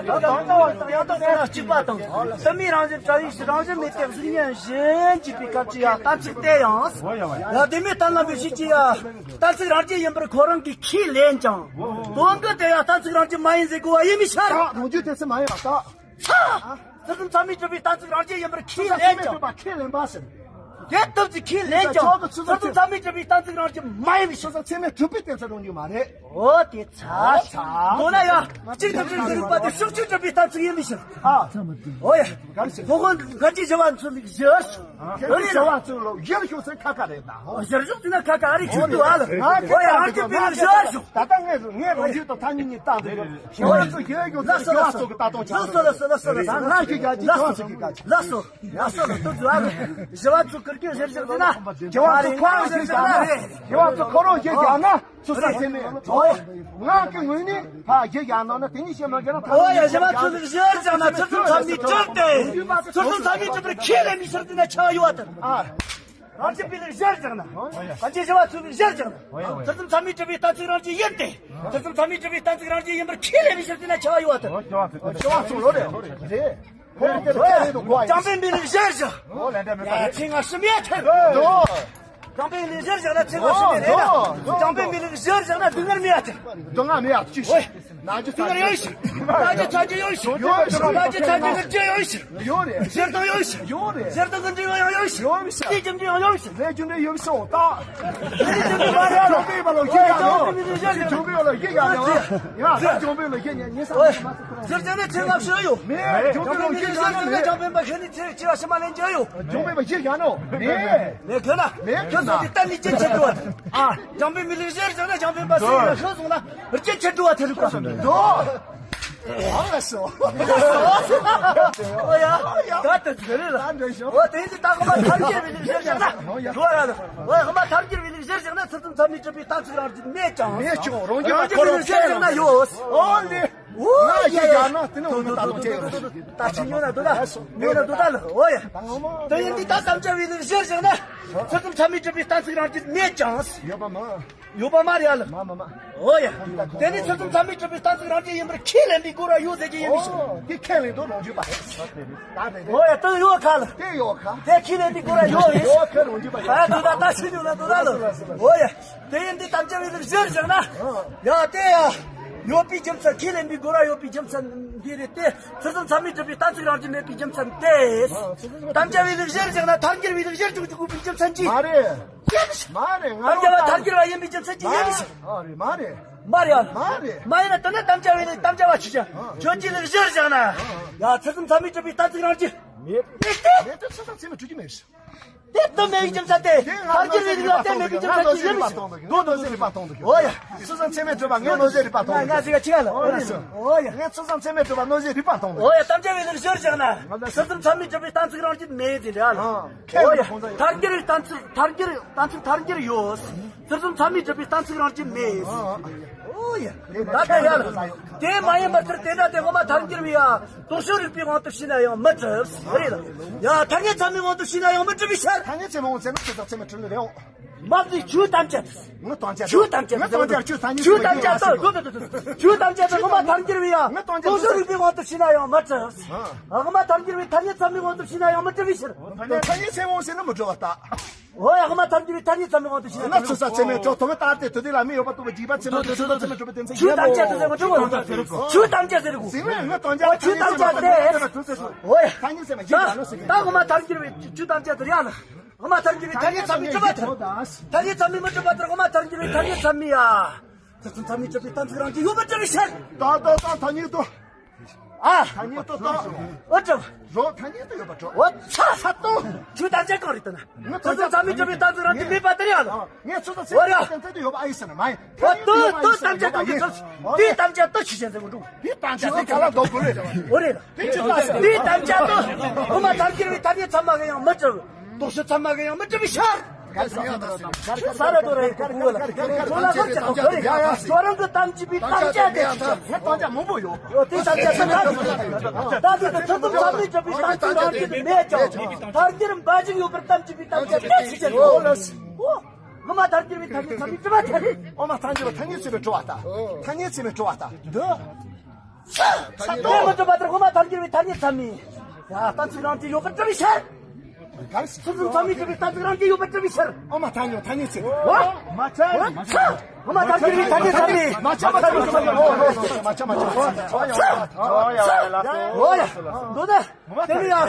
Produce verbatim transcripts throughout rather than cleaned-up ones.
ཡང་དག་ཡང་དག་ཡང་དག་ཡང་དག་གཅིག་པ་དང་། དུ་མའི་རང་བཞིན་བྲལ་བའི་རང་བཞིན་མེད་པའི་གཟུགས་བརྙན་བཞིན་གྱིས་པའི་སྐབས་ཀྱི་ཡང་གཏན་ཚིགས་དེ་ཡང་། ཡང་དེ་མོ་གཏན་ལ་འབེབས་བྱེད་ཀྱི་ཡང་གཏན་ཚིགས་རང་རྐྱ་ཡིན་པར་ཁོ་རང་གིས་ཁས་ལེན་ཀྱང་། དོན་གྱི་དེ་ཡང་གཏན་ཚིགས་རང་རྐྱ་མ་ཡིན་ཟེར་དགོས་པ་ཡིན་མི་ཤར། རང་རྒྱུད་དེ་ཚེ་མ་ཡིན་པ་ལྟ། ཚུལ་ཁྲིམས་ཚད་མས་གྲུབ་པའི་གཏན་ཚིགས་རང་རྐྱ་ཡིན་པར་ཁས་ལེན་ཀྱང་། ཁས་ལེན་པ་ཟེར། དེ་ལྟ་ཚིག་ཁས་ལེན་ཀྱང་། ཚུལ་ཁྲིམས་ཚད་མས་གྲུབ་པའི་གཏན་ཚིགས་རང་རྐྱ་མ་ཡིན་མི་ཤར། ཚད་མས་གྲུབ་པའི་གཏན་ཚིགས་རང་རྒྱུད་མ་རེད། འོ་དེ་ཚ། ཚ། མདོར་ན་ཡ། གཅིག་ཏུ་གཅིག་ཏུ་རིག་པ་དེ་ཕྱོགས་གཅིག་གྲུབ་པའི་གཏན་ཚིགས་ཡིན་མི་ཤེས། ཨ། འོ་ཡ། གང་ཞིག་ཕོ་ཁོང་ག་ཅི་བྱ་བ་ཚུལ་ལུགས་བཞིར། ཁྱེད་ནི་བྱ་བ་ཚུལ་ལུགས་བཞིར་ཤོག་ཟེར་ཁ་ཁ་རེད་ད། འོ་བཞིར་ཤོག་དེ་ན་ཁ་ཁ་ཨ་རི་ཆུ་དུ་ཨ་ལ། ང་འོ་ཡ་རང་གི་པི་ལ་བཞིར་ཤོག་ད་ལྟ་ངས་ངས་རང་ཤུགས་དང་ཐ་སྙད་གཉིས་བཏང་ཟེར། བྱ་བ་ཚུལ་བཞིར་ཤོག་ཟེར་བྱ་བ་ཚུལ་གི་ད་གཏོང་བྱ། ལགས་སོ་ལགས་སོ་ལགས་སོ་ལགས་སོ། ང་ཞིག་ཡ་ཅི་བྱ་བ་ཚུལ་གི་ག་ཅི། ལགས་སོ། ལགས་སོ་ལགས་སོ་ལགས་སོ། བྱ་བ་ཚུལ་གི་རྒྱུ་བཞིར་བཞག་ཟེར་ན། བྱ་བ་ཚུལ་ཁོ་རང་བཞིར་བཞག་ན། བྱ་བ་ཚུལ་ཁོ་རང་བཞིར་བཞག་ན། ཚུལ་ས་ཚད་མེད། ཨོ་ཡ། ང་གི་ངོས་ནས་ཕ་བཞིར་བཞག་ན་ན་དེ་ནི་བཤད་མ་བྱས་ན་ཐ་ཨོ་ཡ། བྱ་བ་ཚུལ་བཞིར་བཞག་ན་ཚུལ་ཁྲིམས་ཚང་མས་གྲུབ་སྟེ། ཚུལ་ཁྲིམས་ཚང་མས་གྲུབ་པར་ཁས་ལེན་པའི་ཕྱིར་དེ་ན་ཆ་ཡོད་པ་དང་། ཨ། རང་གི་པི་ལ་བཞིར་བཞག་ན། གང་ཅི་བྱ་བ་ཚུལ་བཞིར་བཞག་ན། ཚུལ་ཁྲིམས་ཚང་མས་གྲུབ་པའི་གཏན་ཚིགས་རང་བཞིན་ཡིན་ཏེ། ཚུལ་ཁྲིམས་ཚང་མས་གྲུབ་པའི་གཏན་ཚིགས་རང་བཞིན་ཡིན་པར་ཁས་ལེན་པའི་ཕྱིར་དེ་ན་ཆ་ཡོད་པ་དང་། བྱ་བ་ཚུལ་ལོ་རེད་རེད། ཁོ་རང་དེ་ལ་ཁས་ལེན་དུ་གོ་ཡ། རྐྱང་པའི་མི་ལུགས་གཞིར་བཞག་ཨོ་ལན་འདྲ་མེད་པ་རེད། ཚེ་སྔ་ཕྱི་མེད་ཐལ། འགྲོ། རྐྱང་པའི་མི་ལུགས་གཞིར་བཞག་ན་ཚེ་སྔ་ཕྱི་མེད་རེད་ན། འགྲོ། རྐྱང་པའི་མི་ལུགས་གཞིར་བཞག་ན་སྡུག་བསྔལ་མེད་ཐལ། སྡུག་བསྔལ་མེད་ཡ་ཅི་ཞིག་ཨོ། ན་ཚ་ཚ་ཚ་ཡོད་ཞིག་ན་ཚ་ཚ་ཚ་ཡོད་ཞིག་ཡོད་རེད། ན་ཚ་ཚ་ཚ་ཡོད་ཞིག་ཡོད་རེད། ཞེ་སྡང་ཡོད་ཞིག་ཡོད་རེད། ཞེ་སྡང་གི་འབྲས་བུ་ཡང་ཡོད་ཞིག་ཡོད་རེད། སྐྱེ་རྒྱུ་འབྲས་ཡང་ཡོད་ཞིག་ལས་རྒྱུ་འབྲས་ཡོད་ཞིག་ད། ལས་རྒྱུ་འབྲས་མ་རེད། ལོ་པའི་བ་ལོ་ཡིག་ཡ་ལོ། ལོ་པའི་མི་ལུགས་གཞིར་བཞག་ལོ་ཡིག་ཡ་ལོ། ཡ་ད་ལྗོན་པའི་ལོ་ཡིག་ཉན་ཉན་ས། ཨོ། ཟེར་ཀྱང་ནི་ཚེ་སྔ་ཕྱི་ཡོད། མེད། ལྗོན་པའི་ལོ་ཡིག་ཡ་ལོ་མེད། ལྗོན་པའི་མི་ལུགས་གཞིར་བཞག་ན་ལྗོན་པའི་མ་ཤེས་ནི་ཚེ་སྐྱེ་བ་ཕྱི་མ་ལེན་རྒྱུ་ཡོད། ལྗོན་པའི་མ་ཤེས་ཡ་ནོ། མེད། མེད་གི་ན། མེད་གི་ན། ཁྱོད་ཚོ་དེ་གཏན་ནས་རྒྱུན་ཆད་འགྲོ་བ་དང་། ཨ། ལྗོན་པའི་མི་ལུགས་གཞིར་བཞག་ན་ལྗོན་པའི་མ་ཤེས་ན་ཤོད་སོང་ན་རྒྱུན་ཆད་འགྲོ་བ་དེ་རིགས་པ། འགྲོ། ཨ་ལ་སོ། ཨོ་ཡ། ད་ལྟ་ཟེར་རེད་ལ། ད་འགྲོ་ཤོག་ཨོ་དེ་ཡིན་དུས་ད་ཁོ་མ་ཐར་རྒྱས་པའི་ལུགས་གཞིར་བཞག་ན། འགྲོ་བ་ར་ལ། ཨོ་ཁོ་མ་ཐར་རྒྱས་པའི་ལུགས་གཞིར་བཞག་ན་ཚུལ་ཁྲིམས་ཚང་མས་གྲུབ་པའི་གཏན་ཚིགས་རང་བཞིན་མེད་ཀྱང་། མེད་ཀྱང་རང་རྒྱུད་པ་ཁོ་རང་གཞིར་བཞག་ན་ཡོད། ཨོ་ལེ། ཨོ་ཡ་ཡ། ང་ཞིག་ཡ་ན་དེ་ནི་འོ་ན་ད་དུང་ཁྱེད་ཡོད། ད་ཁྱེད་ཉོ་ན་དོ་ད། ཉོ་ན་དོ་ད་ལ། ཨོ་ཡ། དེ་ཡིན་དུས་ད་དམ་བཅའ་བའི་ལུགས་གཞིར་བཞག་ན། ཚུལ་ཁྲིམས་ཚང་མས་གྲུབ་པའི་གཏན་ཚིགས་རང་བཞིན་མེད་ཀྱང་། ཡོད་པ་མ། ཡོད་པ་མ་རེད་ཨ་ལ། མ་མ་མ། ཨོ་ཡ། དེ་ནི་ཚུལ་ཁྲིམས་ཚང་མས་གྲུབ་པའི་གཏན་ཚིགས་རང་བཞིན་ཡིན་པར་ཁས་ལེན་པའི་སྒོ་ར་ཡོད་ཟེར་གྱི་ཡིན་མི་ཤེས། ཨོ་དེ་ཁས་ལེན་དུ་ལོངས་སྤྱོད་པ་རེད། ད་རེད་རེད། ཨོ་ཡ་དེ་ཡོད་ཁ་ལ། དེ་ཡོད་ཁ། དེ་ཁས་ལེན་པའི་སྒོ་ར་ཡོད་ཡིན། ཡོད་ཁ་ལོངས་སྤྱོད་པ་ཡོད། ཨ་དུ་ད་ད་ཤི་ཉུང་ལ་དུ་ད་ལ། ཨོ་ཡ། དེ་ཡིན་དུས་དམ་བཅའ་བའི་ལུགས་གཞིར་བཞག་ན། ཡ་དེ་ཡ། ཡོད་པའི་རྒྱུ་མཚན་ཁས་ལེན་པའི་སྒོ་ར་ཡོད་པའི་རྒྱུ་མཚན་འདི་རེད་དེ། ཚུལ་ཁྲིམས་ཚང་མས་གྲུབ་པའི་གཏན་ཚིགས་རང་བཞིན་མེད་པའི་རྒྱུ་མཚན་དེ། དམ་བཅའ་བའི་ལུགས་གཞིར་བཞག་ན་ཐལ་འགྱུར་བའི་ལུགས་གཞིར་འཇུག་འཇུག་དགོས་པའི་རྒྱུ་མཚན་གྱིས། མ་རེད། ཡིན་ཞིང་། མ་རེད། ང་ཐལ་འགྱུར་བ་ཐལ་འགྱུར་བ་ཡིན་པའི་རྒྱུ་མཚན་གྱིས་ཡིན་ཞིང་། ཨ་རེད་མ་རེད། མ་རེད་ཨ། མ་རེད། མ་ཡིན་ན་དེ་ནི་དམ་བཅའ་བའི་ལུགས་དམ་བཅའ་བ་ཆོས་ཅན། ཆོས་ཀྱི་ལུགས་གཞིར་བཞག་ན། ཡ་ཚུལ་ཁྲིམས་ཚང་མས་གྲུབ་པའི་གཏན་ཚིགས་རང་བཞིན་མེད། མེད་དེ། མེད་དེ་ཚུལ་ཁྲིམས་ཚང་མས་གྲུབ་ཀྱི་མེད། དེ་དུ་མེད་པའི་རྒྱུ་མཚན་དེ། ཐལ་འགྱུར་བའི་ལུགས་ལ་དེ་མེད་པའི་རྒྱུ་མཚན་གྱིས་ཡིན་མི་ཤེས། དོ་དོ་དོ་ཨོ་ཡ། ཚུལ་ཁྲིམས་ཚང་མས་གྲུབ་པ་ངས་ནོར་རྫས་རིག་པ་མཐོང་ང་ང་ཟིག་ག་ཆི་ག་ལ། ཨོ་ཡ། ཨོ་ཡ། ངས་ཚུལ་ཁྲིམས་ཚང་མས་གྲུབ་པ་ནོར་རྫས་རིག་པ་མཐོང་། ཨོ་ཡ། དམ་བཅའ་བའི་ལུགས་གཞིར་བཞག་ན། ཚུལ་ཁྲིམས་ཚང་མས་གྲུབ་པའི་གཏན་ཚིགས་རང་བཞིན་མེད་ཟེར་ར་ལ། ཨོ་ཡ། ཐལ་འགྱུར་བའི་གཏན་ཚིགས་ཐལ་འགྱུར་གཏན་ཚིགས་ཐལ་འགྱུར་ཡོད། ཚུལ་ཁྲིམས་ཚང་མས་གྲུབ་པའི་གཏན་ཚིགས་རང་བཞིན་མེད། ཨོ་ཡ། ད་ལྟ་ཡ་ལ། དེ་མ་ཡིན་པར་ཐལ་དེ་འདྲ་དེ་ངོ་མ་ཐལ་འགྱུར་བའི་ཡ། དོགས་ཟོན་རིགས་པའི་དབང་དུ་བྱས་ན་ཡང་མི་གྲུབ། རེད་ལ། ཡ་ཐ་སྙད་ཚད་མའི་དབང་དུ་བྱས་ན་ཡང་མི་གྲུབ་པའི་ཕྱིར། ཐ་སྙད་ཚད་མའི་དབང་ཚད་ན་ཚུལ་ཁྲིམས་ཚད་མས་གྲུབ་ནི་རེད། མ་གཞི་ཆོས་ཐམས་ཅད། ངའི་དོན་ཅན། ཆོས་ཐམས་ཅད། ངའི་དོན་ཅན་ཆོས་ཐ་སྙད་ཆོས་ཐམས་ཅད་དུ་ཆོས་ཐམས་ཅད་དུ་ངོ་མ་ཐལ་འགྱུར་བའི་ཡང་དོགས་ཟོན་རིགས་པའི་དབང་དུ་བྱས་ན་ཡང་མི་གྲུབ། ངོ་མ་ཐལ་འགྱུར་བའི་ཐ་སྙད་ཚད་མའི་དབང་དུ་བྱས་ན་ཡང་མི་གྲུབ་པའི་ཕྱིར། ཐ་སྙད་ཚད་མའི་དབང་ཟེར་ན་མི་གྲུབ་པ་ལྟ། འོ་ཡ། ངོ་མ་ཐལ་འགྱུར་བའི་ཐ་སྙད་ཚད་མའི་དབང་དུ་བྱས་ན་ཚུལ་ས་ཚད་མས་གྲུབ། དོན་ལྟར་ཏེ་དུ་དེ་ལ་མི་ཡོད་པ་རྟོགས་པའི་རྗེས་དཔག་ཚད་མས་གྲུབ། ཚུལ་ས་ཚད་མས་གྲུབ་པའི་དོན་ཚན་ཆོས་ཐམས་ཅད་དུ་ཚད་མས་གྲུབ། ཆོས་ཐམས་ཅད་ཟེར་དགོས། ཟེར་ན་ངའི་དོན་ཅན་ཆོས་ཐམས་ཅད་དེ། འོ་ཡ། ཐ་སྙད་ཚད་མས་ད་ད་ངོ་མ་ཐལ་འགྱུར་བའི་ཆོས་ཐམས་ཅད་དུ་ཡ་ལ། ངོ་མ་ཐལ་འགྱུར་བའི་ཐ་སྙད་ཚད་མས་གྲུབ་པ་དེ། ཐ་སྙད་ཚད་མས་མི་གྲུབ་པ་ལྟར་ངོ་མ་ཐལ་འགྱུར་བའི་ཐ་སྙད་ཚད་མས་ཡ། ཚུལ་ཁྲིམས་ཚད་མས་གྲུབ་པའི་གཏན་ཚིགས་རང་བཞིན་ཡོད་པར་གྲུབ་པའི་ཕྱིར། ད་ད་ད་ཐ་སྙད་དུ། ཨ། ཐ་སྙད་དུ་ད། འོ་གྲུབ། རོ་ཐ་སྙད་དུ་ཡོད་པར་གྲུབ། འོ་ཚ་ས་ཏོ། ཆོས་ཐམས་ཅད་གང་རེད་ལྟ་ན། ངའི་ཚུལ་ཁྲིམས་ཚད་མས་གྲུབ་པའི་གཏན་ཚིགས་རང་བཞིན་མེད་པ་དེ་རེད་ཨ་ལ། ངའི་ཚུལ་ཁྲིམས་ཚད་མས་གཏན་ཚིགས་དུ་ཡོད་པ་ཨ་ཡིན་ཟེར་ན་མ་ཡིན། འོ་ཏོ་ཏོ་ཐམས་ཅད་གང་གི་ཚུལ། དེ་ཐམས་ཅད་ཏོ་ཆོས་ཅན་ཟེར་གོ་འགྲོ། དེ་ཐམས་ཅད་དེ་ག་ལ་འདོགས་དགོས་རེད། འོ་རེད་ལ། དེ་ཆོས་ཐམས་ཅད་དེ་ཐམས་ཅད་ཏོ། ངོ་མ་ཐལ་འགྱུར་བའི་ཐ་སྙད་ཚད་མ་གིས་ཡང་མི་གྲུབ། དོགས་ཟོན་ཚད་མ་གིས་ཡང་མི་གྲུབ་པའི་ཕྱིར། ས་ར་དོ་ར་ཡི་གོ་གོ་ལ། ཁྱོད་ལ་ཁ་ཆེ་དོ་རེད། ཁྱོད་རང་གི་གཏམ་གྱི་པའི་གཏམ་ཅན་དེ་ཆོས་ཅན། ངས་གཏམ་ཅན་མང་པོ་ཡོད། ཡོད་དེ་གཏམ་ཅན་ས་ད། ད་དེ་དུ་ཚུལ་ཁྲིམས་ཚད་མས་གྲུབ་པའི་གཏམ་ཅན་རང་བཞིན་མེད་ཀྱང་། ཐལ་འགྱུར་འབའ་ཞིག་ཡོད་པར་གཏམ་གྱི་པའི་གཏམ་ཅན་དེ་ཆོས་ཅན། འོ་ལགས། འོ། ངོ་མ་ཐལ་འགྱུར་བའི་ཐ་སྙད་ཚད་མས་གྲུབ་པ་དེ་རེད། འོ་མ་ཐལ་འགྱུར་བའི་ཐ་སྙད་ཚད་མས་གྲུབ་པ་ལྟ། ཐ་སྙད་ཚད་མས་གྲུབ་པ་ལྟ། འདི། ཚད་མས་མི་གྲུབ་པ་ལྟར་ངོ་མ་ཐལ་འགྱུར་བའི་ཐ་སྙད་ཚད་མས། ཡ་གཏན་ཚིགས་རང་བཞིན་ཡོད་པར་གྲུབ་པའི་ཕྱིར། ཚུལ་ཁྲིམས་ཚད་མས་གྲུབ་པའི་གཏན་ཚིགས་རང་བཞིན་ཡོད་པར་གྲུབ་པའི་ཕྱིར། འོ་མ་ཐལ་འགྱུར་ཐ་སྙད་ཚད་མས། འོ། མ་ཚད། འོ་ཚད། ངོ་མ་ཐལ་འགྱུར་བའི་ཐ་སྙད་ཚད་མས། མ་ཚད་མ་ཚད་མ་ཚད་མ། འོ་ཡ། འོ་ཡ། འདོད་ན། དེ་ནི་ཡ།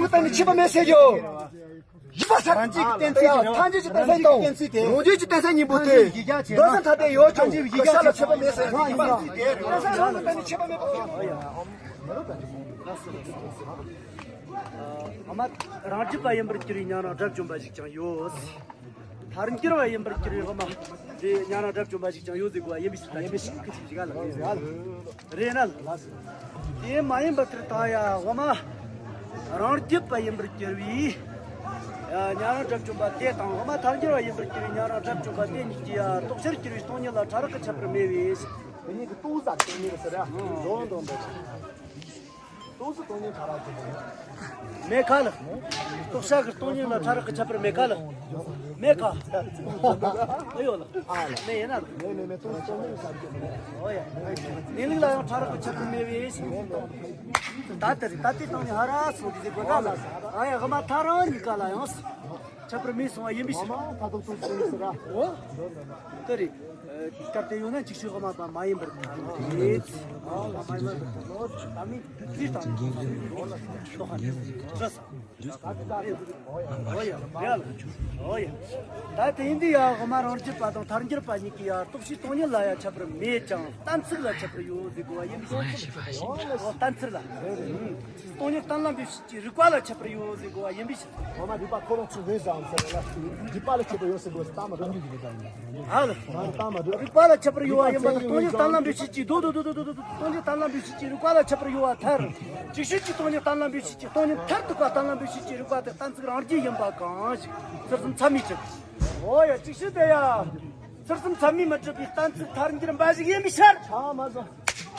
ལུགས་བརྟེན་ནས་ཁྱད་པར་མེད་ཟེར་རྒྱུ། ཡིན་པ་ཟེར། ཐལ་འགྱུར་གྱི་གཏན་ཚིགས་དེ་རེད། ཐལ་འགྱུར་གྱི་གཏན་ཚིགས་དང་། རང་རྒྱུད་ཀྱི་གཏན་ཚིགས་གཉིས་པོ་དེ། རྡོ་སོལ་ཐ་དད་ཡོད་ཀྱང་གོ་ས་ལ་ཁྱད་པར་མེད་ཟེར་གྱི་ཡིན་པ། གོ་ས་རང་ལ་བརྟེན་ནས་ཁྱད་པར་མེད་པ། ཨ་མ། རང་རྒྱུད་པ་ཡིན་པར་གྱུར་པའི་ཉམས་རང་དགྲ་བཅོམ་པ་ཞིག་ཀྱང་ཡོད། ཐལ་འགྱུར་བ་ཡིན་པར་གྱུར་པའི་དབུ་མ་དེ་ཉམས་རང་དགྲ་བཅོམ་པ་ཞིག་ཀྱང་ཡོད་ཟེར་གོ་བ་ཡིན་པའི་ཕྱིར་ད། ཡིན་པའི་ཕྱིར་ཁི་ཅིག་ཅིག་ག་ལ་རེད་ན། དེ་མ་ཡིན་པར་ཐལ་ཡང་དབུ་མ། རང་རྒྱུད་པ་ཡིན་པར་གྱུར་པའི་ཉམས་རང་དགྲ་བཅོམ་པ་དེ་དང་། དབུ་མ་ཐལ་འགྱུར་བ་ཡིན་པར་གྱུར་པའི་ཉམས་རང་དགྲ་བཅོམ་པ་དེ་གཉིས་ཀྱི་ཡང་ལྡོག་ཕྱིར་གྱུར་པའི་སྟོང་ཉིད་ལ་ཕྲ་རགས་ཀྱི་ཁྱད་པར་མེད་པས། དེ་གཉིས་ཀྱི་ལྡོག་ས་དེ་གཉིས་ཀྱི་ཟེར་ཡ་ལྡོག་ལྡོག་འདོད། ལྡོག་ས་སྟོང་ཉིད་ཕྲ་རགས་ཀྱི་མེད་ཁ་ལ། ལྡོག་ས་གི་སྟོང་ཉིད་ལ་ཕྲ་རགས་ཀྱི་ཁྱད་པར་མེད་ཁ་ལ། མེད་ཁ། ཨེ་ཡོད་ལ། མེད་ཡིན་ན་ལ། མེད་མེད་མེད། ལྡོག་ས་སྟོང་ཉིད་ལ་ཕྲ་རགས་ཀྱི་ཁྱད་པར་མེད། ཨོ་ཡ། གནས་ལུགས་ལ་ཡང་ཕྲ་རགས་ཀྱི་ཁྱད་པར་མེད་པས། ད་ལྟ་རེད། ད་ལྟའི་སྟེང་ནས་ཧ་ར་སོང་གི་ཟེར་གོ་ད་ལ། ཨ་ཡ། དབུ་མ་ཐལ་རང་གཉིས་ཀ་ལ་ཡང་ཁྱད་པར་མེད་སོང་བ་ཡིན་པའི་ཕྱིར། ཨོ། དེ་རེད། སྐབས་དེ་ཡོད་ན་ཅིག་ཤོས་དབུ་མ་པ་མ་ཡིན་པར་ཐལ་ཡོད། དབུ་མ་མ་ཡིན་པར་ཐལ་ཡོད། ད་མིན་འདི་དང་། ལྟོ་ཧ་ནི་ཤོ་ཧ་ནི། ཨོ་ཡ། ཨོ་ཡ། ཨོ་ཡ། ད་དེ་ཡིན་དུས་ཡང་དབུ་མ་རང་རྒྱུད་པ་དང་ཐལ་འགྱུར་བ་གཉིས་ཀྱི་ཡང་ལྡོག་ཕྱིར་སྟོང་ཉིད་ལ་ཡང་ཁྱད་པར་མེད་ཀྱང་གཏན་ཚིགས་ལ་ཁྱད་པར་ཡོད་ཟེར་གོ་བ་ཡིན་པའི་ཕྱིར། ཨོ། གཏན་ཚིགས་ལ། སྟོང་ཉིད་གཏན་ལ་འབེབས་བྱེད་ཀྱི་རིགས་པ་ལ་ཁྱད་པར་ཡོད་ཟེར་གོ་བ་ཡིན་པའི་ཕྱིར། ངོ་མ་རིགས་པ་ཁོ་རང་ཚོ་རེད་ཟེར་ཟེར་ལ། རིགས་པ་ལ་ཁྱད་པར་ཡོད་ཟེར་དགོས་ཟེར། ད་མ་རེད། ཨ་ལ། ད་མ་རེད། རིགས་པ་ལ་ཁྱད་པར་ཡོད་པ་ཡིན་པ་དང་། སྟོང་ཉིད་གཏན་ལ་འབེབས་བྱེད་ཀྱི། དོ་དོ་དོ་དོ། སྟོང་ཉིད་གཏན་ལ་འབེབས་བྱེད་ཀྱི་རིགས་པ་ལ་ཁྱད་པར་ཡོད་པར་ཐལ། ཅིག་ཤོས་ཀྱིས་སྟོང་ཉིད་གཏན་ལ་འབེབས་བྱེད་ཀྱི། སྟོང་ཉིད་མཐར་ཐུག་པ་གཏན་ལ་འབེབས་བྱེད་ཀྱི་རིགས་པ་དེ་གཏན་ཚིགས་རང་རྒྱུད་ཡིན་པ་གང་ཞིག་ཚུལ་གསུམ་ཚད་མས་གྲུབ། ཨོ་ཡ། ཅིག་ཤོས་དེ་ཡ། ཚུལ་གསུམ་ཚད་མས་མི་གྲུབ་པའི་གཏན་ཚིགས་ཐལ་འགྱུར་འབའ་ཞིག་ཡིན་པའི་ཕྱིར། ཨ་མ་བཟོ།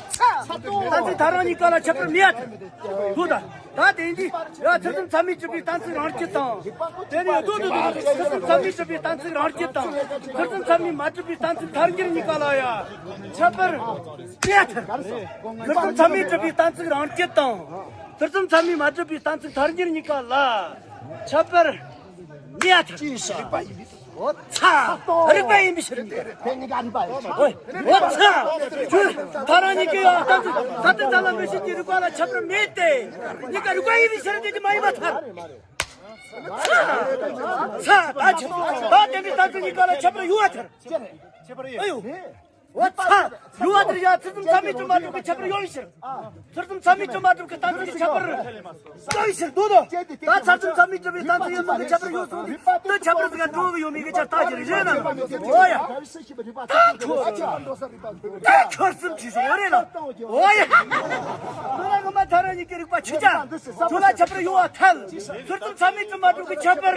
གཏན་ཚིགས་ཐལ་རང་གཉིས་ཀ་ལ་ཁྱད་པར་མེད། དུ་ད། ད་དེ་འདི་ཡ། ཚུལ་གསུམ་ཚད་མས་གྲུབ་པའི་གཏན་ཚིགས་རང་རྒྱུད་དང་། དེ་ནས་དུ་དུ་དུ་དུ། ཚུལ་གསུམ་ཚད་མས་གྲུབ་པའི་གཏན་ཚིགས་རང་རྒྱུད་དང་། ཚུལ་གསུམ་ཚད་མས་མ་གྲུབ་པའི་གཏན་ཚིགས་ཐལ་འགྱུར་གཉིས་ཀ་ལ་ཡ་ཁྱད་པར་མེད། ཚུལ་གསུམ་ཚད་མས་གྲུབ་པའི་གཏན་ཚིགས་རང་རྒྱུད་དང་། ཚུལ་གསུམ་ཚད་མས་མ་གྲུབ་པའི་གཏན་ཚིགས་ཐལ་འགྱུར་གཉིས་ཀ་ལ་ཁྱད་པར་མེད། ཅི་ཡིན་ས། ཨོ་ཚ། རིགས་པ་ཡིན་པའི་ཕྱིར་ཏེ། དེ་གཉིས་ཀ་རིགས་པ་ཡིན། ཨོ་ཨོ་ཚ། ཐལ་རང་གཉིས་ཀའི་ཡང་གཏན་ཚིགས་གཏན་ཚིགས་ཐལ་ལ་འབེབས་བྱེད་ཀྱི་རིགས་པ་ལ་ཁྱད་པར་མེད་དེ། གཉིས་ཀ་རིགས་པ་ཡིན་པའི་ཕྱིར་ཏེ་དེ་མ་ཡིན་པར་ཐལ། ཚ། ད་ཆ། ད་དེ་འདྲའི་གཏན་ཚིགས་གཉིས་ཀ་ལ་ཁྱད་པར་ཡོད་པར་ཐལ། ཨ་ཡོ། ཨོ་ཚ། ཡོད་པར་ཐལ་ཡ། ཚུལ་གསུམ་ཚད་མས་གྲུབ་མ་གྲུབ་ཀྱི་ཁྱད་པར་ཡོད་པའི་ཕྱིར། ཚུལ་གསུམ་ཚད་མས་གྲུབ་མ་གྲུབ་ཀྱི་གཏན་ཚིགས་ཀྱི་ཁྱད་པར་ཡོད་པའི་ཕྱིར། དོ་དོ། ད་ཚུལ་གསུམ་ཚད་མས་གྲུབ་པའི་གཏན་ཚིགས་ཡིན་མིན་གྱི་ཁྱད་པར་ཡོད་གསུངས་ཏེ། དེ་ཁྱད་པར་ཟིག་ག་འགྲོ་གི་ཡོད་མེད་ཀྱི་ཆ་ལྟ་རྒྱུ་རེད་ན། ཨོ་ཡ། ད་ཁྱོད་གསུམ་ཁྱོད་གསུམ་ཨོ་རེད་ལ། ཨོ་ཡ། ཁྱོད་ལ་ངོ་མ་ཐལ་རང་གཉིས་ཀྱི་རིགས་པ་ཆོས་ཅན། ཁྱོད་ལ་ཁྱད་པར་ཡོད་པར་ཐལ། ཚུལ་གསུམ་ཚད་མས་གྲུབ་མ་གྲུབ་ཀྱི་ཁྱད་པར།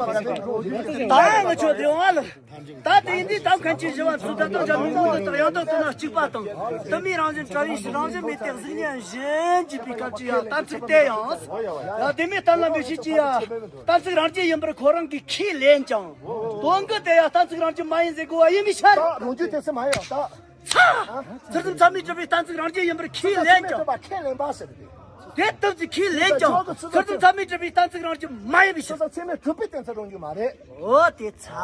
ད་ང་ཆོ་དེ་ཡོང་ཨ་ལ། ད་དེ་ཡིན་དུས་ད་མཁན་ཆེན་ཞི་བ་འཚོ་ད་ལྟ་ཅག་མི་མང་འདི་དག་ཡང་དག་ཏུ་ན་གཅིག་པ་དང་། དུ་མའི་རང་བཞིན་བྲལ་བའི་ཕྱིར། རང་བཞིན་མེད་དེ་གཟུགས་བརྙན་གཞན་འབྱེད་པའི་སྐབས་ཀྱི་ཡང་གཏན་ཚིགས་དེ་ཡང་། ཡང་དེ་མེད་གཏན་ལ་འབེབས་བྱེད་ཀྱི་ཡང་གཏན་ཚིགས་རང་རྒྱུད་ཡིན་པར་ཁོ་རང་གིས་ཁས་ལེན་ཀྱང་། དོན་གྱི་དེ་ཡང་གཏན་ཚིགས་རང་རྒྱུད་མ་ཡིན་ཟེར་དགོས་པ་ཡིན་པའི་ཕྱིར། རང་རྒྱུད་དེ་ཚེ་མ་ཡིན་ད། ཚ། ཚུལ་ཁྲིམས་ཚད་མས་གྲུབ་པའི་གཏན་ཚིགས་རང་རྒྱུད་ཡིན་པར་ཁས་ལེན་ཀྱང་། ཁས་ལེན་པ་ཟེར་ཏེ། དེ་སྟབས་ཀྱིས་ཁས་ལེན་ཀྱང་ཚུལ་ཁྲིམས་ཚད་མས་གྲུབ་པའི་གཏན་ཚིགས་རང་རྒྱུད་མ་ཡིན་པའི་ཕྱིར། ཚད་མས་གྲུབ་པའི་གཏན་ཚིགས་རང་རྒྱུད་མ་རེད། འོ་དེ་ཚ།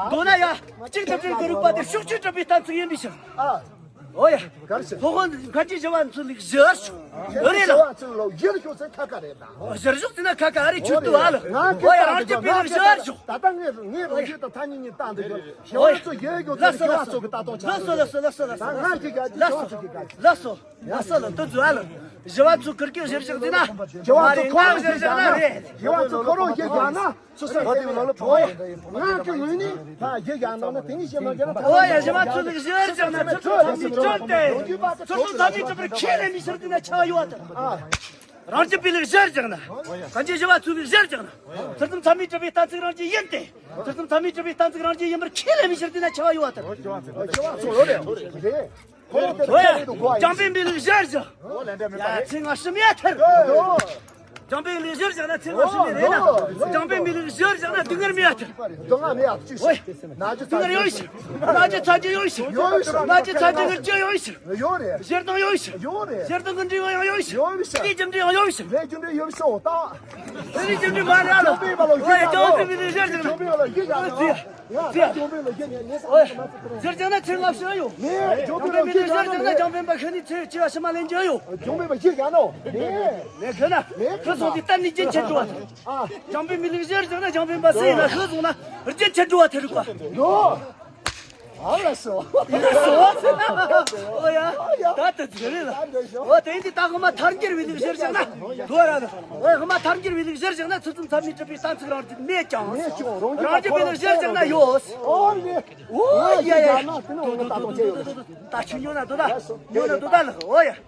མདོར་ན་ཡ། གཅིག་ཏུ་སྒྲིལ་གྱི་རིགས་པ་དེ་ཕྱོགས་ཆོས་གྲུབ་པའི་གཏན་ཚིགས་ཡིན་པའི་ཕྱིར། ཨ། འོ་ཡ། གར་ཕྱིར། སློབ་དཔོན་མཁན་ཆེན་ཞི་བ་འཚོ་ལུགས་བཞིར་ཞོག་འོ་རེད་ལ། ཞི་བ་འཚོ་ལུགས་བཞིར་ཞོག་ཚེ་ཁ་ཁ་རེད་ད། བཞིར་ཞོག་ཚེ་ན་ཁ་ཁ་ཨ་རེ་ཆུ་ཏུ་ཨ་ལ། འོ་ཡ། རང་རྒྱུད་པའི་ལུགས་བཞིར་ཞོག་ད་ལྟ་ངས་ངས་རང་རྒྱུད་དང་ཐ་སྙད་གཉིས་བཏགས་འདུག་ཞི་བ་འཚོ་ཡོད་ཡོད་ཀྱི་ཞི་བ་འཚོ་གི་ལྟ་སྟངས་ཆགས། ལགས་སོ་ལགས་སོ་ལགས་སོ་ལགས་སོ། ད་ང་གི་རྒྱ་ཆེ་ཞི་བ་འཚོ་གི་རྒྱ་ཆེ། ལགས་སོ། ལགས་སོ་ལགས་སོ་ལགས། དུ་འཛུལ་ཨ་ལ། ཞི་བ་འཚོ་ཁིར་ཀི་བཞིར་བཞག་ཟིན་ན། ཞི་བ་འཚོ་ཁོ་རང་བཞིར་བཞག་ན་རེད། ཞི་བ་འཚོ་ཁོ་རང་བཞིར་བཞག་ན། སོ་སོའི་ང་གི་ངོས་ནས་ད་བཞིར་བཞག་ན་ན་དེ་ནི་ཞི་བ་འཚོ་ལུགས་བཞིར་བཞག་ན་ཚུལ་ཁྲིམས་ཚད་མས་གྲུབ་སྟེ། ཚུལ་ཁྲིམས་ཚད་མས་གྲུབ་པར་ཁས་ལེན་མི་ཕྱིར་དེ་ན་ཆགས་ཡོད་དམ། རང་རྒྱུད་པའི་ལུགས་བཞིར་བཞག་ན། གང་ཅི་ཞི་བ་འཚོ་ལུགས་བཞིར་བཞག་ན། ཚུལ་ཁྲིམས་ཚད་མས་གྲུབ་པའི་གཏན་ཚིགས་རང་རྒྱུད་ཡིན་ཏེ། ཚུལ་ཁྲིམས་ཚད་མས་གྲུབ་པའི་གཏན་ཚིགས་རང་རྒྱུད་ཡིན་པར་ཁས་ལེན་མི་ཕྱིར་དེ་ན་ཆགས་ཡོད་དམ། འོ་ཡ། འཇམ་དཔལ་མི་ལུགས་བཞིར་བཞག་ཡ་ཚེ་སྔ་ཕྱི་མེད་ཐལ། འཇམ་དཔལ་མི་ལུགས་བཞིར་བཞག་ན་ཚེ་སྔ་ཕྱི་མེད་རེད་ན། འཇམ་དཔལ་མི་ལུགས་བཞིར་བཞག་ན་སྡུག་བསྔལ་མེད་ཐལ། སྡུག་བསྔལ་མེད་ཨ་ཅི། འོ་ཡ། སྡུག་བསྔལ་ཡོད་ཕྱིར། ན་གྱི་ཚ་གྱི་ཡོད་ཕྱིར། ཡོད་ཕྱིར། ན་གྱི་ཚ་གྱི་གི་ལྕི་ཡོད་ཕྱིར། ཡོད་རེད། ཞེ་སྡང་ཡོད་ཕྱིར། ཡོད་རེད། ཞེ་སྡང་གི་འབྲས་བུ་ཡང་ཡོད་ཕྱིར། ཡོད་ཕྱིར། ལས་རྒྱུ་འབྲས་ཡང་ཡོད་ཕྱིར། ལས་རྒྱུ་འབྲས་ཡོད་ཕྱིར་འོ་ད། ལས་རྒྱུ་འབྲས་མ་རེད་ཨ་ལ། འཇམ་དཔལ་མ་ལ་འོ་ཡ། འཇམ་དཔལ་མི་ལུགས་བཞིར་བཞག་ན། འཇམ་དཔལ་མ་ལ་ཡིད་ཀྱང་ནོ། ཡ་འཇམ་དཔལ་མ་ལ་ཡིད་ཀྱང་ནོ། འོ་ཡ། བཞིར་བཞག་ན་ཚེ་སྔ་ཕྱི་ཡོད། ནས་འཇམ་དཔལ་མ་ལ་ཡིད་ཀྱང་ནོ། འཇམ་དཔལ་མ་ཤི་ནས་ཚེ་ཕྱི་མ་ཤི་མ་ལེན་རྒྱུ་ཡོད། འཇམ་དཔལ་མ་ཡིད་ཀྱང་ནོ། ནས། ལས་ཁོ་ན། ལས་ཁོ་སོང་དུས་གཏན་ནས་རྒྱུན་ཆད་འགྲོ་བ། ཨ། འཇམ་དཔལ་མི་ལུགས་བཞིར་བཞག་ན་འཇམ་དཔལ་མ་སུ་ཡིན་ན་ཤི་སོང་ན་རྒྱུན་ཆད་འགྲོ་བ་དེ་རིགས་པ། ནོ། ཨ་ལ་སོ། ཨོ་ཡ། ད་ད་ཚེ་རེད་ལ། ཨོ་དེ་འདི་ད་ཧི་མ་ཐལ་འགྱུར་བའི་ལུགས་གཞིར་བཞག་ན། དོ་ར་ལ། ཨོ་ཧི་མ་ཐལ་འགྱུར་བའི་ལུགས་གཞིར་བཞག་ན་ཚུལ་ཁྲིམས་ཚད་མས་གྲུབ་པའི་གཏན་ཚིགས་རང་རྒྱུད་མེད་ཀྱང་། མེད་ཀྱང་རང་རྒྱུད་པའི་ལུགས་གཞིར་བཞག་ན་ཡོད། ཨོ་ལེ། ཨོ་ཡ་ཡ། ད་ཆུ་ཉོ་ན་དོ་ད། ཉོ་ན་དོ་ད་ལ། ཨོ་ཡ།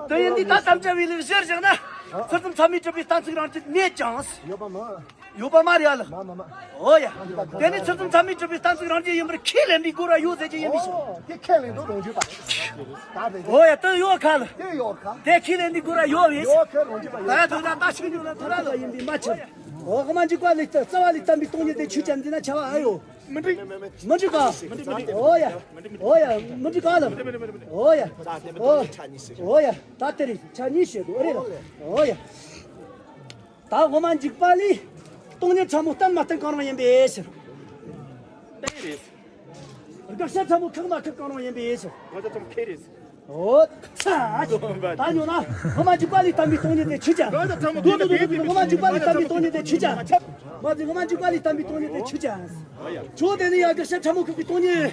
དེ་ཡིན་དུས་ད་དམ་བཅའ་བའི་ལུགས་གཞིར་བཞག་ན། ཚུལ་ཁྲིམས་ཚད་མས་གྲུབ་པའི་གཏན་ཚིགས་རང་རྒྱུད་མེད་ཀྱང་། ཡོད་པ་མ། ཡོད་པ་མ་རེད་ཨ་ལ། མ་མ་མ། འོ་ཡ། དེ་ནི་ཚུལ་ཁྲིམས་ཚད་མས་གྲུབ་པའི་གཏན་ཚིགས་རང་རྒྱུད་ཡིན་པར་ཁས་ལེན་པའི་སྒོ་ར་ཡོད་ཟེར་གྱི་ཡིན་མི་ཤེས། འོ་དེ་ཁས་ལེན་དུ་རང་རྒྱུད་པ། ད་རེད། འོ་ཡ། དེ་ཡོད་ཁ་ལ། དེ་ཡོད་ཁ། དེ་ཁས་ལེན་པའི་སྒོ་ར་ཡོད་རེད། ཡོད་ཁ་རང་རྒྱུད་པ་ཡོད། ད་ཡ་དོན་དག་ད་ཆོས་ཉིད་ལ་ཐོ་ར་ལ་ཡིན་པའི་མ་ཕྱིར། འོ་ཧི་མ་འཇིགས་པ་ལས་རྩ་བ་ལས་བརྟན་པའི་སྟོང་ཉིད་དེ་ཆོས་ཅན་འདི་ན་བྱ་བ་ཨ་ཡོད། མི་འགྲིག་མི་འགྲིག་ག་མི་འགྲིག་འོ་ཡ། འོ་ཡ། མི་འགྲིག་ག་ལ། འོ་ཡ། འོ་ཡ། ད་དེ་རེད། ཆ་གཉིས་བཤད་འདུག་ཨ་རེད་ལ། འོ་ཡ། ད་དབུ་མ་འཇིགས་པ་ལས། སྟོང་ཉིད་ཕྲ་མོ་བརྟན་མ་བརྟན་གང་རུང་ཡིན་པའི་ཕྱིར། བདག་ཤ་ཕྲ་མོ་ཁེགས་མ་ཁེགས་གང་རུང་ཡིན་པའི་ཕྱིར། ང་ཚོ་ཚང་མ་ཁེགས་རེད། འོ། ཚ། ད་ཉོ་ན། དབུ་མ་འཇིགས་པ་ལས་བརྟན་པའི་སྟོང་ཉིད་དེ་ཆོས་ཅན། དུ་དུ་དུ་དུ་དུ་དབུ་མ་འཇིགས་པ་ལས་བརྟན་པའི་སྟོང་ཉིད་དེ་ཆོས་ཅན། མ་དེ་དབུ་མ་འཇིགས་པ་ལས་བརྟན་པའི་སྟོང་ཉིད་དེ་ཆོས་ཅན། ཇོ་དེ་ནི་ཡ་གི་ཤ་ཕྲ་མོ་ཁེགས་པའི་སྟོང་ཉིད།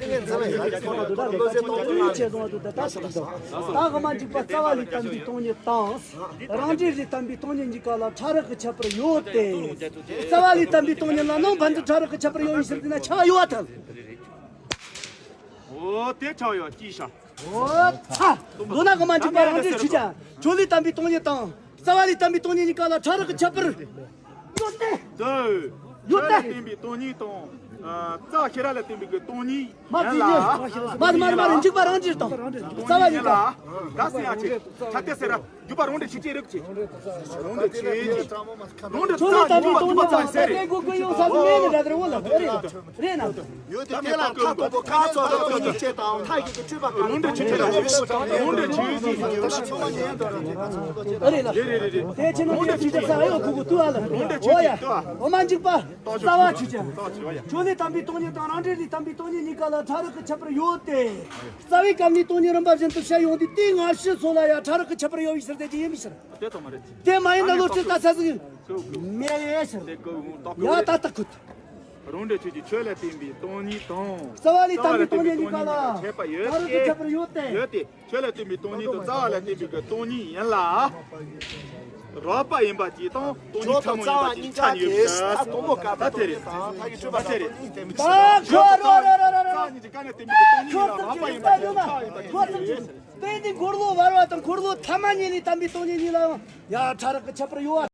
ལ་ཆེ་བཟང་དུ་ད་ལྟ་ཞིག་འདུག་ད་དབུ་མ་འཇུག་པ་རྩ་བ་ལས་བརྟེན་པའི་སྟོང་ཉིད་དང་། རང་འབྲས་ལས་བརྟེན་པའི་སྟོང་ཉིད་གཉིས་ཀ་ལ་ཕྲ་རགས་ཀྱི་ཁྱད་པར་ཡོད་དེ། རྩ་བ་ལས་བརྟེན་པའི་སྟོང་ཉིད་ལ་ནང་ཕན་ཚུན་ཕྲ་རགས་ཀྱི་ཁྱད་པར་ཡོད་པའི་ཕྱིར་དེས་ན་ཆགས་ཡོད་པར་ཐལ། འོ་དེ་ཆགས་ཡོད་ཅི་ཤ། འོ་ཚ། མདོར་ན་དབུ་མ་འཇུག་པ་རང་འབྲས་ཆོས་ཅན། ཆོས་ལས་བརྟེན་པའི་སྟོང་ཉིད་དང་། རྩ་བ་ལས་བརྟེན་པའི་སྟོང་ཉིད་གཉིས་ཀ་ལ་ཕྲ་རགས་ཀྱི་ཁྱད་པར་ཡོད་དེ། ཡོད་དེ། ཆོས་ལས་བརྟེན་པའི་སྟོང་ཉིད་དང་། ཨ། རྩ་ཤེས་རབ་ལས་བརྟེན་པའི་གི་སྟོང་ཉིད་མ་ཡིན་ལ། མ་རེད་མ་རེད་མ་རེད། འཇུག་པ་རང་འབྲས་དང་། རྩ་བ་ཡིན་ལ། ད་སེ་ཡ་ཆེ། ཆ་དེ་སེ་ར། འཇུག་པ་རང་འབྲས་ཆོས་ཅན་རིགས་ཆེ། རང་འབྲས་ཆོས་ཅན། རང་འབྲས་ཆོས་ལས་བརྟེན་པའི་སྟོང་ཉིད་དང་། ས་སྟེང་སྒོ་ཀུན་ཡོད་ས་སུ་མེད་ནི་ར་དེར་འོ་ལ་འོ་རེད་རེད་ན། ཡོད་དེ་དེ་ལ་མཐའ་དང་པོ་ཁ་ཚོ་དང་སྟོང་ཉིད་ཅན་དང་མཐའ་ཡི་གི་སྤྲོས་པ་གང་རང་འབྲས་ཆོས་ཅན། རང་འབྲས་ཆོས་ཅན། ཨ་རེད་ལ། རེད་རེད་རེད་རེད། དེ་ཕྱིར་ན་དེ་ཕྱིར་ཆ་ས་ཨེ་ཡོད་ཁུ་ཁུ་ཏུ་ཨ་ལ། རང་འབྲས་ཆོས་ཅན། ཨོ་ཡ། ཨོ་མ་འཇིགས་པ། རྩ་བ་ཆོས་ཅན། ཆོས་ལས་བརྟེན་པའི་སྟོང་ཉིད་དང་རང་འབྲས་ལས་བརྟེན་པའི་སྟོང་ཉིད་གཉིས་ཀ་ལ་ཕྲ་རགས་ཀྱི་ཁྱད་པར་ཡོད་དེ། རྩ་བའི་སྐབས་ནས་སྟོང་ཉིད་རིམ་པ་བཞིན་དུ་བཤད་ཡོང་དུས་དེའི་སྔ་ཕྱི་སོགས་ལ་ཡང་ཕྲ་རགས་ཀྱི་ཁྱད་པར་ཡོད་པའི་ཕྱིར་དེ་ཅི་ཡིན་པའི་ཕྱིར། དེ་ལྟ་མ་རེད། དེ་མ་ཡིན་ན་བློ་གྲོས་ལྟ་ས་ཟིག་མེད་ཡས་ཕྱིར། དེ་ཀོ་ཧུང་ཏོག་ཡ་ཀོ་ད་རེད། ལྟ་ཁུ། རང་འབྲས་ཆོས་ཅན། ཆོས་ལས་བརྟེན་པའི་སྟོང་ཉིད་དང་། རྩ་བ་ལས་བརྟེན་པའི་སྟོང་ཉིད་གཉིས་ཀ་ལ་ཁྱད་པར་ཡོད་ཕྲ་རགས་ཀྱི་ཁྱད་པར་ཡོད་དེ། ཡོད་དེ། ཆོས་ལས་བརྟེན་པའི་སྟོང་ཉིད་དང་རྩ་བ་ལས་བརྟེན་པའི་གི་སྟོང་ཉིད་ཡིན་ལ། རགས་པ་ཡིན་པ་དེ་དང་སྟོང་ཉིད་ཕྲ་མོ་ཡིན་པ་དེ་ཆ་གཉིས་ཡོད་པའི་ཕྱིར། ད་དེ་རེད། ད་དེ་རེད། ད་ཁོ་རོ་རོ་རོ་རོ་རོ། རྩ་གཉིས་ཀྱི་ཀ་ནས་བརྟེན་པའི་གི་སྟོང་ཉིད་ཡིན་ལ་རགས་པ་ཡིན་པ་དེ་ཆ་ཡིན་པ་དེ་རེད། དཔེ་འདི་འཁོར་ལོ་བར་བ་དང་འཁོར་ལོ་ཐ་མ་གཉིས་ལས་བརྟེན་པའི་སྟོང་ཉིད་གཉིས་ལའང་ཡང་ཕྲ་རགས་ཀྱི་ཁྱད་པར་ཡོད་